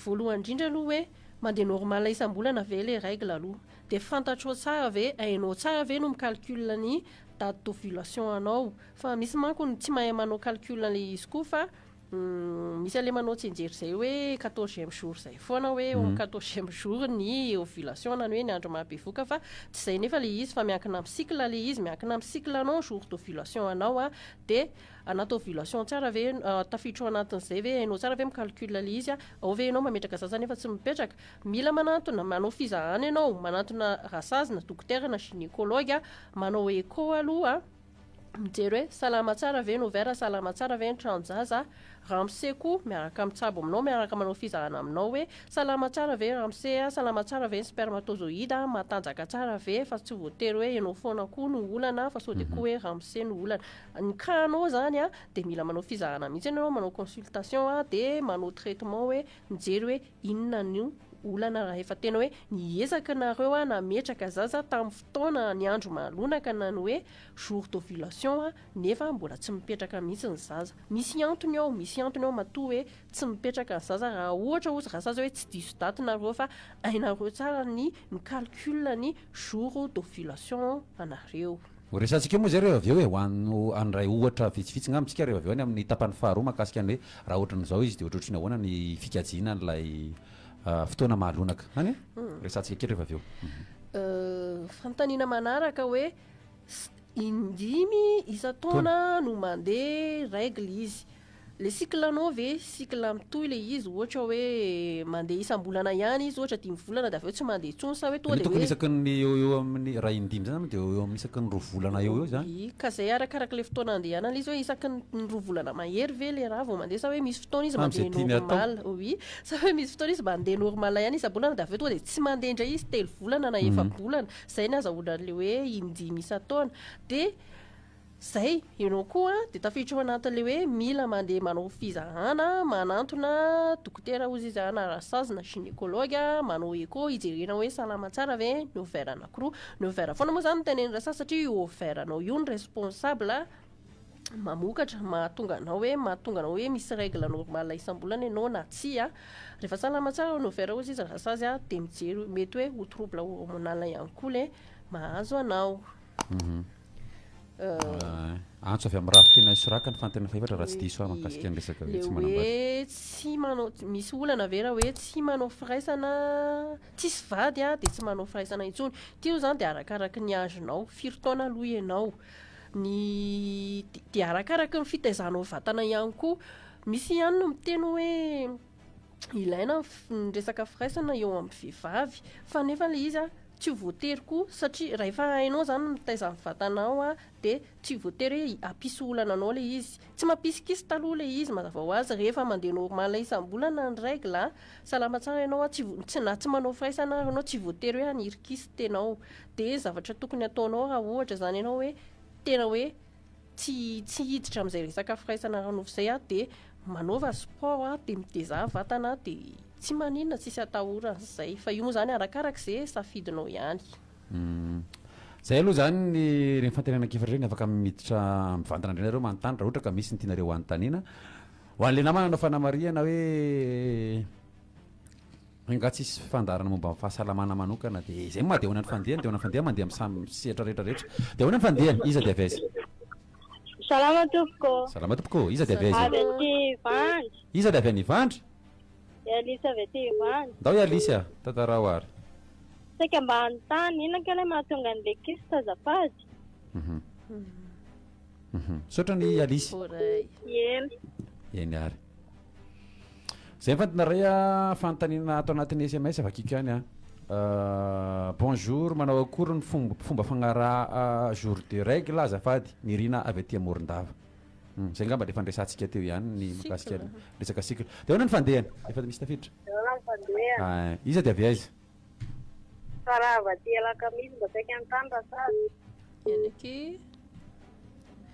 Speaker 1: Voalohany indrindra aloha hoe mandeha normal isam-bolana ve le règle aloha? Dia fantatrao tsara ve, hainao tsara ve no mi-calcul ny date d'ovulation anao? Fa misy manko ny tsy mahay manao calcul an'ilay izy koa fa misy an'ilay manao tsianjery izay hoe quatorzième jour izay foana hoe eo amin'ny quatorzième jour ny ovulation na ny hoe ny andro mahabevoka fa tsy izay nefa ilay izy fa miankina amin'ny cycle ilay izy, miankina amin'ny cycle anao ny jour d'ovulation anao a, dia anaty ovulation tsara ve, tafiditra ao anatin'izay ve, hainao tsara ve mi-calcul ilay izy a, ao ve ianao mametraka zaza nefa tsy mipetraka, mila manantona, manao fizahana ianao, manantona rasazy na dokotera na gynécologue, manao echo aloha, mijery hoe salama tsara ve ny ovaire, salama tsara ve ny tranon-jaza, ramose koa miaraka mitsabo aminao, miaraka manao fizahana aminao hoe salama tsara ve ramose a, salama tsara ve ny spermatozoïde, matanjaka tsara ve, fa tsy voatery hoe ianao foana koa no olana fa sao dia koa hoe ramose no olana. Ny cas anao zany a dia mila manao fizahana mihitsy ianao, manao consultation a, dia manao traitement hoe mijery hoe inona no olana raha efa tena hoe niezaka nareo a nametraka zaza tamin'ny fotoana ny andro mahalonaka na ny hoe jour d'ovulation a nefa mbola tsy mipetraka mihitsy ny zaza. Misy antony ao, misy antony ao matoa hoe tsy mipetraka ny zaza raha ohatra ozy raha zaza hoe tsy diso daty nareo fa hainareo tsara ny mi-calcul ny jour d'ovulation anareo.
Speaker 3: Ho resahantsika eo moa izay rehefa avy eo e, ho an handray ohatra vitsivitsy ngamba isika rehefa avy eo any amin'ny tapany faharoa mahakasika ny hoe raha ohatran'izao izy dia ohatrohatry ny ahoana ny fikajiana an'ilay fotoana mahalonaka. Any e? Resahantsika kely rehefa avy eo.
Speaker 1: Fanontaniana manaraka hoe indimy isan-taona no mandeha règle izy. Le cycle anao ve cycle mitohy le izy ohatra hoe mandeha isam-bolana ihany izy ohatra dimy volana dia avy eo tsy mandeha intsony sa hoe tonga
Speaker 3: Io
Speaker 1: dia
Speaker 3: tokony
Speaker 1: hoe
Speaker 3: isaky ny eo eo amin'ny raha indimy zany dia eo eo amin'ny isaky ny roa volana eo eo zany.
Speaker 1: I, ka zay arakaraka le fotoana andehanana izy hoe isaky ny roa volana mahery ve le raha vao mandeha sa hoe misy fotoana izy
Speaker 3: Fa amin'izay
Speaker 1: mandeha
Speaker 3: tiany atao.
Speaker 1: normal, oui, sa hoe misy fotoana izy mandeha normal ihany isam-bolana dia avy eo tonga dia tsy mandeha indray izy telo volana na efa-bolana, zay ny azahoana an'le hoe indimy isan-taona. Dia Zay, ianao koa dia tafiditra ao anatin'ilay hoe mila mandeha manao fizahana, manantona dokotera hozy izy na rasazy na gynécologue, manao echo hijerena hoe salama tsara ve ny ovaire anankiroa. Ny ovaire foana moa zany no teneniny rasazy satria io ovaire anao io no responsable mamokatra, mahatonga anao hoe mahatonga anao hoe misy règle normale isam-bolana ianao na tsia. Rehefa salama tsara ny ovaire hozy izy rasazy dia mijery mety hoe ho trouble hormonal ihany koa ilay mahazo anao.
Speaker 3: Antso avy amin'ny rafitena Isoraka ny fanontaniana fahefatra raha tsy diso aho mahakasika ny resaka hoe tsy manambady.
Speaker 1: Le hoe tsy manao, misy olana ve raha hoe tsy manao firaisana, tsisy vady a dia tsy manao firaisana intsony. Ity aloha izany dia arakaraky ny âge-nao, firy taona aloha ianao, ny dia arakaraky ny fitaizanao vatana ihany koa. Misy ihany no miteny hoe ilaina ny resaka firaisana eo amin'ny vehivavy fa nefa ilay izy a tsy ho voatery koa satria raha efa hainao izany ny mitaiza ny vatanao a dia tsy voatery hoe hampisy olana anao ilay izy. Tsy mampisy kyste aloha ilay izy mazava ho azy rehefa mandeha normal isam-bolana ny règle a, salama tsara ianao a, tsy vo- tsy na tsy manao firaisana ary ianao tsy voatery hoe haniry kyste ianao. Dia zavatra tokony ataonao raha ohatra izany ianao hoe tena hoe tsy tsy hiditra amin'izay resaka firaisana ara-nofo izay aho dia manaova sport aho dia mitezà vatana dia tsy maninona tsisy atahorana izay fa io moa izany arakaraka izay safidinao ihany.
Speaker 3: Zay aloha zany ny ireny fanontaniana anankiefatra ireny afaka miditra mivantana indray nareo manontany raha ohatra ka misy ny tianareo hanontaniana. Ho an'ilay namana nanao fanamarihana hoe. Nga tsisy fandaharana momba ny fahasalamana manokana dia izay moa dia ahoana ny fandehany, dia ahoana ny fandehany mandeha amin'ny samy sehatra rehetra rehetra. Dia ahoana ny fandehany? Iza dia avy aiza?
Speaker 4: Salama tompoko.
Speaker 3: Salama tompoko. Iza dia avy aiza?
Speaker 4: Avy aty Ivandry.
Speaker 3: Iza dia avy any Ivandry?
Speaker 4: I Alice avy aty Ivandry.
Speaker 3: Ndao i Alice a, tantarao ary.
Speaker 4: Saika mba hanontany, inona kay ilay mahatonga an'ilay kyste azafady?
Speaker 3: Mhm. Misaotra ny Alice.
Speaker 1: Voaray.
Speaker 4: Eny.
Speaker 3: Eny ary. Zay ny fantina ray a, fanontaniana ato anatin'ny SMS vakiko ihany a. Bonjour, manao akory ny fomba fagnaraha jour de règle azafady, Nirina avy aty Morondava. Zay angamba le efa niresahantsika teo ihany ny mikasika ny resaka cycle. De ahoana ny fandehany? Efa misy tafiditra?
Speaker 4: Ahoana ny fandehany?
Speaker 3: Ah, iza de avy aiza?
Speaker 4: Fa raha avy aty Alakamisy mba saika anontany Rasazy.
Speaker 1: Eny aky.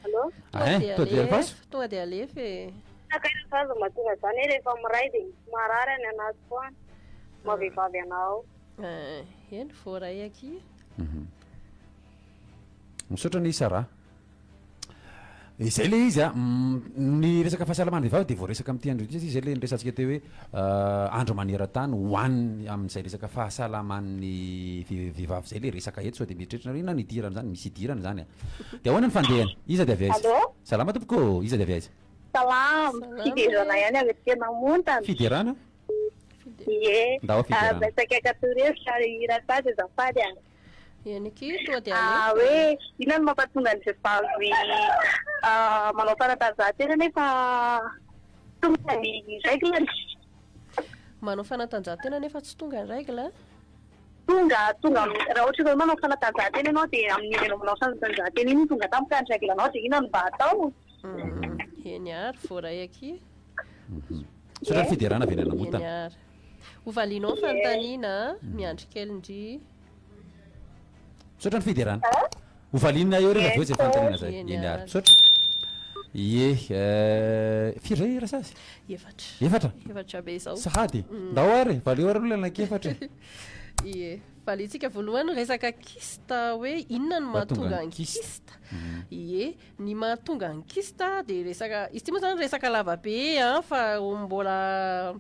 Speaker 4: Allô?
Speaker 1: Tonga
Speaker 3: Hein,
Speaker 1: dia
Speaker 3: tonga dia
Speaker 1: alefa,
Speaker 3: alefaso?
Speaker 1: tonga dia alefa e.
Speaker 4: Kay Rasazy mahatonga zany hoe rehefa miray dia misy marary any anatiko any. Maha-vehivavy anao.
Speaker 1: Eh, eny voaray aky.
Speaker 3: Misaotra ny Sarah. Izay le izy a, ny resaka fahasalamana vehivavy dia voaresaka amin'ity andro ity satria izay le niresahantsika teo hoe andro maneran-tany ho an'ny amin'izay resaka fahasalaman'ny vehivavy izay le resaka eto sao dia mieritreritra nareo inona no idirana izany, misy idirana izany a. Dia ahoana ny fandehany? Iza dia avy aiza?
Speaker 4: Allô?
Speaker 3: Salama tompoko ô, iza dia avy aiza?
Speaker 4: Salama, Fiderana ihany avy aty Namontana.
Speaker 3: Fiderana?
Speaker 4: Ie.
Speaker 3: Ndao Fiderana.
Speaker 4: Betsaka akatoro hevitra ary Rasazy azafady a.
Speaker 1: Eny aky, tonga dia
Speaker 4: Ah,
Speaker 1: alefa.
Speaker 4: hoe inona no mampatonga ny vehivavy ah, manao fanatanjahantena nefa tonga ny règle-ny?
Speaker 1: Manao fanatanjahantena nefa tsy tonga ny règle?
Speaker 4: Tonga, tonga amin'ny, raha ohatra hoe manao fanatanjahantena ianao dia amin'iny ianao manao fanatanjahantena iny tonga tampoka ny règle-nao dia inona no mba atao?
Speaker 1: Eny ary, voaray aky.
Speaker 3: Misaotra ny Fiderana avy any
Speaker 1: Eny
Speaker 3: Namontana.
Speaker 1: ary. Hovalianao ny fanontaniana, miandry kely ndry.
Speaker 3: Misaotra ny Fiderana. Hovaliana eo rehefa avy eo izay fanontaniana izay.
Speaker 1: Eny
Speaker 3: Eny ary.
Speaker 1: ary.
Speaker 3: Misaotra. Ie, firy izay Rasazy?
Speaker 1: Efatra.
Speaker 3: Efatra?
Speaker 1: Efatra be izao.
Speaker 3: Sahady? Ndao ary, valio ary aloha ilay anankiefatra e.
Speaker 1: Ie. Valiantsika voalohany resaka kyste hoe inona no
Speaker 3: Mahatonga
Speaker 1: mahatonga
Speaker 3: ny
Speaker 1: ny
Speaker 3: kyste.
Speaker 1: kyste. Ie, ny mahatonga ny kyste dia resaka, izy ity moa zany resaka lava be an, fa mbola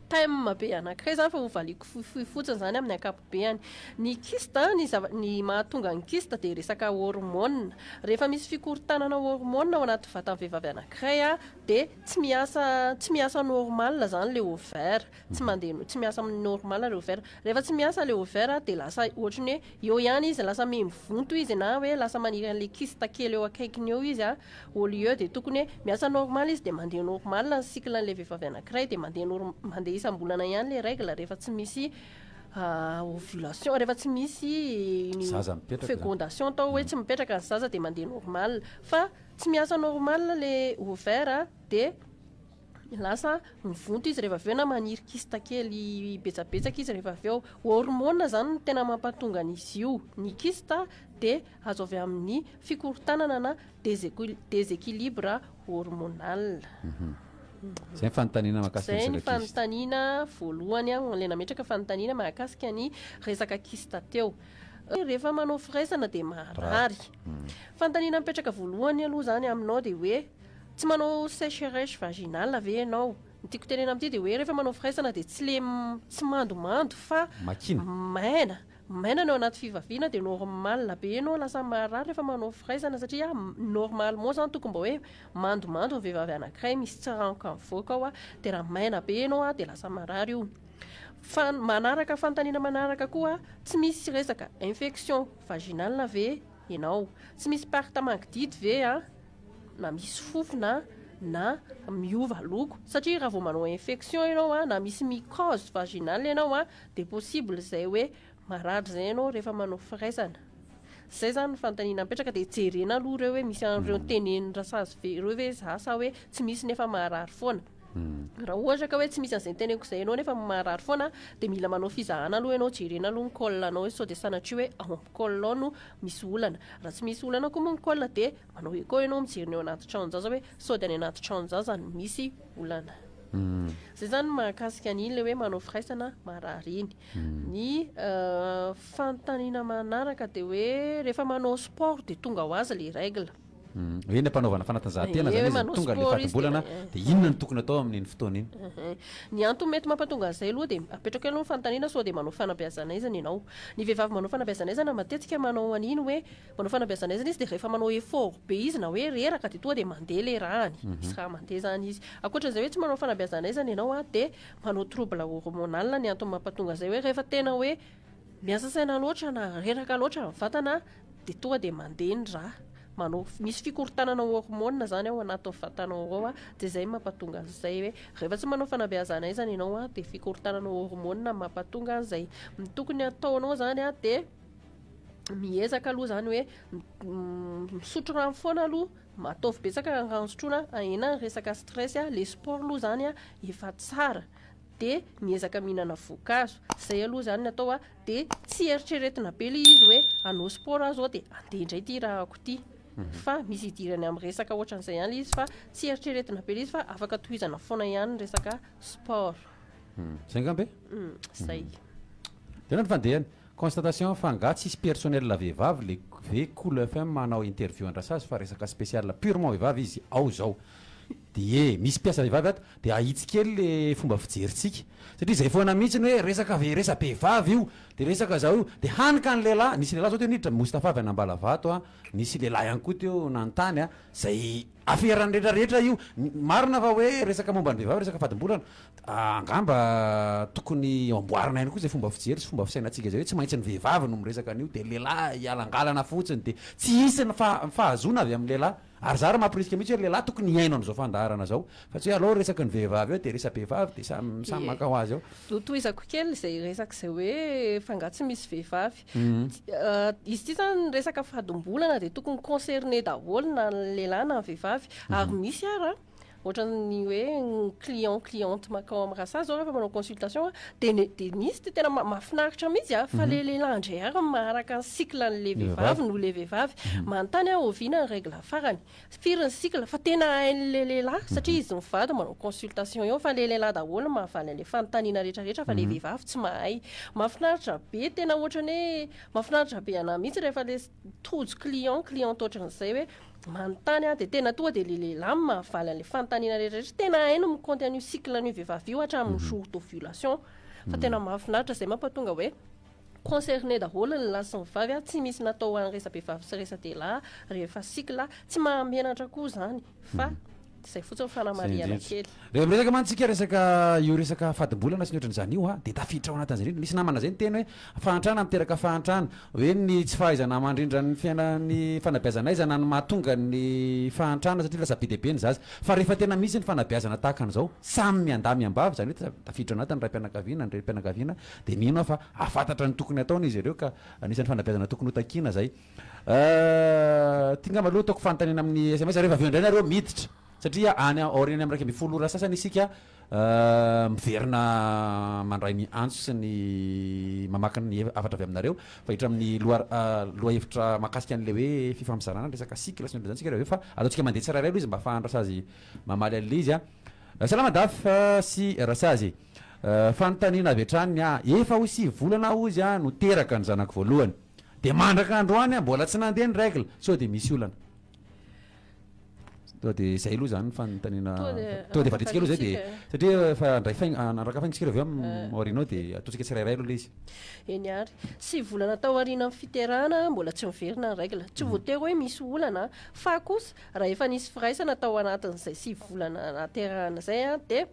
Speaker 1: thème be anankiray zany fa hovaliako fohifohy fotsiny zany amin'ny ankapobeany. Ny kyste, ny zava-, ny mahatonga ny kyste dia resaka hormone. Rehefa misy fikorontanana hormone ao anaty vatan'ny vehivavy anankiray a, dia tsy miasa, tsy miasa normal zany le ovaire. Tsy mandeha, tsy miasa amin'ny normal le ovaire. Rehefa tsy miasa le ovaire dia lasa ohatran'ny hoe eo ihany izy, lasa mihemivonto izy na hoe lasa maniry an'le kyste kely eo akaikiny eo izy a, au lieu dia tokony hoe miasa normal izy dia mandeha normal ny cycle an'le vehivavy anankiray dia mandeha norm-, mandeha isam-bolana ihany le règle rehefa tsy misy ovulation, rehefa tsy misy ny
Speaker 3: Zaza mipetraka zany.
Speaker 1: fécondation atao hoe tsy mipetraka ny zaza dia mandeha normal. Fa tsy miasa normal le ovaire dia lasa mivonto izy rehefa avy eo na maniry kyste kely betsabetsaka izy rehefa avy eo. Hormone zany no tena mampatonga an'izy io. Ny kyste dia azo avy amin'ny fikorontanana na déséquilibre hormonal.
Speaker 3: Zay ny fanontaniana mahakasika ny
Speaker 1: Zay ny
Speaker 3: resaka kyste.
Speaker 1: fanontaniana voalohany a, ilay nametraka fanontaniana mahakasika ny resaka kyste teo. Rehefa manao firaisana dia marary. Fanontaniana mipetraka voalohany aloha zany aminao dia hoe tsy manao sécheresse vaginale ve ianao? Ny tiako tenena amin'ity dia hoe rehefa manao firaisana dia tsy le tsy mandomando fa
Speaker 3: Makina.
Speaker 1: maina. Maina ny ao anaty fivaviana dia normal be ianao lasa marary rehefa manao firaisana satria normalement zany tokony mba hoe mandomando ny vehivavy anankiray misy tsiranoka mivoaka ao a, dia raha maina be ianao a dia lasa marary io. Fa manaraka fanontaniana manaraka koa, tsy misy resaka infection vaginale ve ianao? Tsy misy perte mangididy ve a? Na misy fofona na miova loko, satria raha vao manao infection ianao a, na misy mycose vaginale ianao a, dia possible izay hoe marary izay ianao rehefa manao firaisana. Zay zany ny fanontaniana mipetraka dia jerena aloha ireo hoe misy an'ireo teneniny Rasazy ve ireo ve za sa hoe tsy misy nefa marary foana. Raha ohatra ka hoe tsy misy an'izay teneniko izay ianao nefa marary foana dia mila manao fizahana aloha ianao, jerena aloha ny col anao hoe sao dia sanatria hoe ao amin'ny col ao no misy olana. Raha tsy misy olana koa moa ny col dia manao écho ianao mijery ny ao anaty tranon-jaza hoe sao dia any anaty tranon-jaza no misy olana. Zay zany mahakasika an'iny le hoe manao firaisana marary iny. Ny fanontaniana manaraka dia hoe rehefa manao sport dia tonga ho azy le règle.
Speaker 3: Hoe ny ampanaovana fanatanjahantena
Speaker 1: Ie,
Speaker 3: zany
Speaker 1: hoe
Speaker 3: izy
Speaker 1: manao
Speaker 3: tonga le
Speaker 1: sport izy
Speaker 3: fadimbolana
Speaker 1: dia-
Speaker 3: de inona no tokony atao amin'iny fotoana iny?
Speaker 1: Ny antony mety mampatonga an'izay aloha dia apetrako aloha ny fanontaniana sao dia manao fanabeazana aizana ianao. Ny vehivavy manao fanabeazana aizana matetika manao an'iny hoe manao fanabeazana aizana izy dia rehefa manao effort be izy na hoe reraka dia tonga dia mandeha ilay ràny. Misy rà mandeha izany izy. Ankoatran'izay hoe tsy manao fanabeazana aizana ianao a, dia manao trouble hormonal ny antony mampatonga an'izay hoe rehefa tena hoe miasa saina loatra na reraka loatra ny vatana dia tonga dia mandeha ny rà. Manao, misy fikorontanana hormone zany ao anatin'ny vatanao ao a, dia izay no mampatonga an'izay hoe rehefa tsy manao fanabeazana aizana ianao a, dia fikorontanana hormone no mampatonga an'izay. Ny tokony hataonao zany a, dia miezaka aloha zany hoe misotro rano foana aloha, ataovy betsaka ny rano sotroina, ahena ny resaka stress a, le sport aloha zany a efa tsara, dia miezaka mihinana voankazo, izay aloha zany ny atao a, dia tsy eritreretina be ilay izy hoe hanao sport aho zao dia handeha indray ity rahako ity, fa misy idirany amin'ny resaka ohatran'izay ihany ilay izy fa tsy eritreretina be ilay izy fa afaka tohizana foana ihany ny resaka sport.
Speaker 3: Zay angamba e?
Speaker 1: Zay.
Speaker 3: Tena ny fandehany. Constatation fa nga tsisy personnel vehivavy le ve Cool FM manao interview an-dRasazy fa resaka spécial purement vehivavy izy ao zao. Dia misy mpiasa vehivavy ato dia ahitsy kely le fomba fijerintsika satria izay foana mihitsy ny hoe resaka ve resa-behivavy io dia resaka zao io dia hany ka ny lehilahy nisy lehilahy zao teo niditra Moustapha avy any Ambalavato a, nisy lehilahy ihany koa teo nanontany a, zay aferan'ny rehetra rehetra io, marina fa hoe resaka momba ny vehivavy resaka fadimbolana angamba tokony amboarina ihany koa izay fomba fijery sy fomba fisainantsika izay hoe tsy maintsy ny vehivavy no miresaka an'io dia lehilahy hialangalana fotsiny dia tsy hisy ny fahazoana avy amin'ny lehilahy. Ary za ary mampirisika mihitsy hoe lehilahy tokony hihaino an'izao fandaharana zao fa tsy hoe aleo resaky ny vehivavy eo dia resa-behivavy dia samy samy maka ho azy eo.
Speaker 1: Tohizako kely izay resaka izay hoe fa nga tsy misy vehivavy. Izy ity zany resaka fadimbolana dia tokony concerné daholo na ny lehilahy na ny vehivavy. Ary misy ara ohatran'ny hoe ny client cliente makao amin'ny rasa zao rehefa manao consultation dia ne-, dia misy dia tena mahafinaritra mihitsy a, fa le lehilahy indray ary maharaka ny cycle an'le vehivavy noho le vehivavy. Manontany aho oviana ny règle farany, firy ny cycle, fa tena hain'le lehilahy satria izy mivady manao consultation eo fa le lehilahy daholo no mahavaly an'le fanontaniana rehetra rehetra fa le vehivavy tsy mahay. Mahafinaritra be, tena ohatran'ny hoe mahafinaritra be anahy mihitsy rehefa le tojo client cliente ohatran'izay hoe manontany aho dia tena tonga dia le lehilahy no mahavaly an'ilay fanontaniana rehetra rehetra, tena hainy ny mi-compte an'io cycle an'io vehivavy io hatramin'ny jour d'ovulation, fa tena mahafinaritra izay mampatonga hoe concerné daholo ny lahy sy ny vavy a, tsy misy natao ho an'ny resa-behivavy sy resa-dehilahy rehefa cycle, tsy mahamenatra koa izany fa izay fotsiny fanamarihana kely.
Speaker 3: Rehefa miresaka mantsy tsika resaka io resaka fadimbolana sy ny ohatran'izany io a, dia tafiditra ao anatin'izay indrindra. Misy namana izay niteny hoe fahantrana miteraka fahantrana, hoe ny tsy fahaizana mandrindra ny fiainan'ny fanabeazana aizana no mahatonga ny fahantrana satria lasa be dia be ny zaza. Fa rehefa tena misy ny fanabeazana tahaka an'izao, samy miandahy miambavy, izany hoe tafiditra ao anatin'ny raim-pianakaviana, ny renim-pianakaviana, dia mino aho fa hahafantatra ny tokony hataony izy ireo ka anisan'ny fanabeazana tokony hotakiana izay. Ty ngamba aloha ataoko fanontaniana amin'ny sms rehefa avy eo indray nareo miditra satria any aorian'ny amin'ny 11 ora sasany isika miverina mandray ny antso sy ny mamaky ny hafatra avy aminareo fa hiditra amin'ny loha lohahevitra mahakasika an'ilay hoe fifampizarana resaka cycle sy ny ohatran'izany isika rehefa avy eo fa ataontsika mandeha tsirairay aloha izy mba ahafahan'i Rasazy mamaly an'ilay izy a. Salama Daf sy Rasazy. Fanontaniana avy hatrany ny ahy, efa ho 9 volana aho hozy no teraka ny zanako voalohany. Dia mandraka androany aho mbola tsy nandeha ny règle, sao dia misy olana? Tonga dia izay aloha izany ny fanontaniana, tonga dia valiantsika aloha izay dia satria efa handray faingo, hanaraka faingo isika avy eo aoriana ao dia ataontsika tsirairay aloha ilay izy.
Speaker 1: Eny ary, 9 volana tao aorianan'ny fiterahana mbola tsy miverina ny règle, tsy voatery hoe misy olana fa kosa raha efa nisy firaisana tao anatin'izay 9 volana nahaterahana izay dia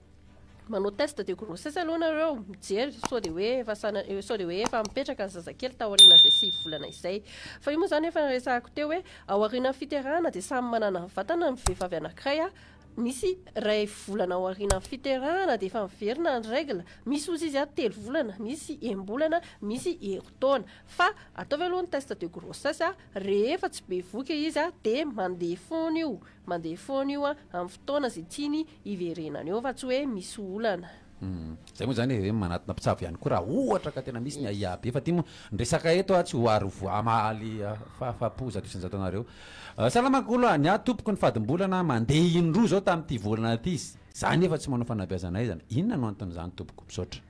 Speaker 1: Manao test de grossesse aloha nareo, mijery sao dia hoe efa sana, sao dia hoe efa mipetraka ny zazakely taorian'izay 9 volana izay. Fa io moa izany efa niresahako teo hoe aorianan'ny fiterahana dia samy manana ny vatana ny vehivavy anankiray a, misy iray volana aorianan'ny fiterahana dia efa miverina ny règle, misy ozy izy a 3 volana, misy enim-bolana, misy herintaona. Fa ataovy aloha ny test de grossesse a, rehefa tsy bevohoka izy a dia mandeha foana io. Mandeha foana io amin'ny fotoana izay tiany hiverenana eo fa tsy hoe misy olana.
Speaker 3: Zay moa zany e, hoe manatona mpitsabo ihany koa raha ohatra ka tena misy ny ahiahy be fa ty moa ny resaka eto a tsy ho ary hamaly fahafahapo 100% anareo. Salama Kolo a, ny ahy tompoko ny fadimbolana mandeha indroa zao tamin'ity volana ity, za nefa tsy manao fanabeazana aizana, inona no anton'izany tompoko? Misaotra.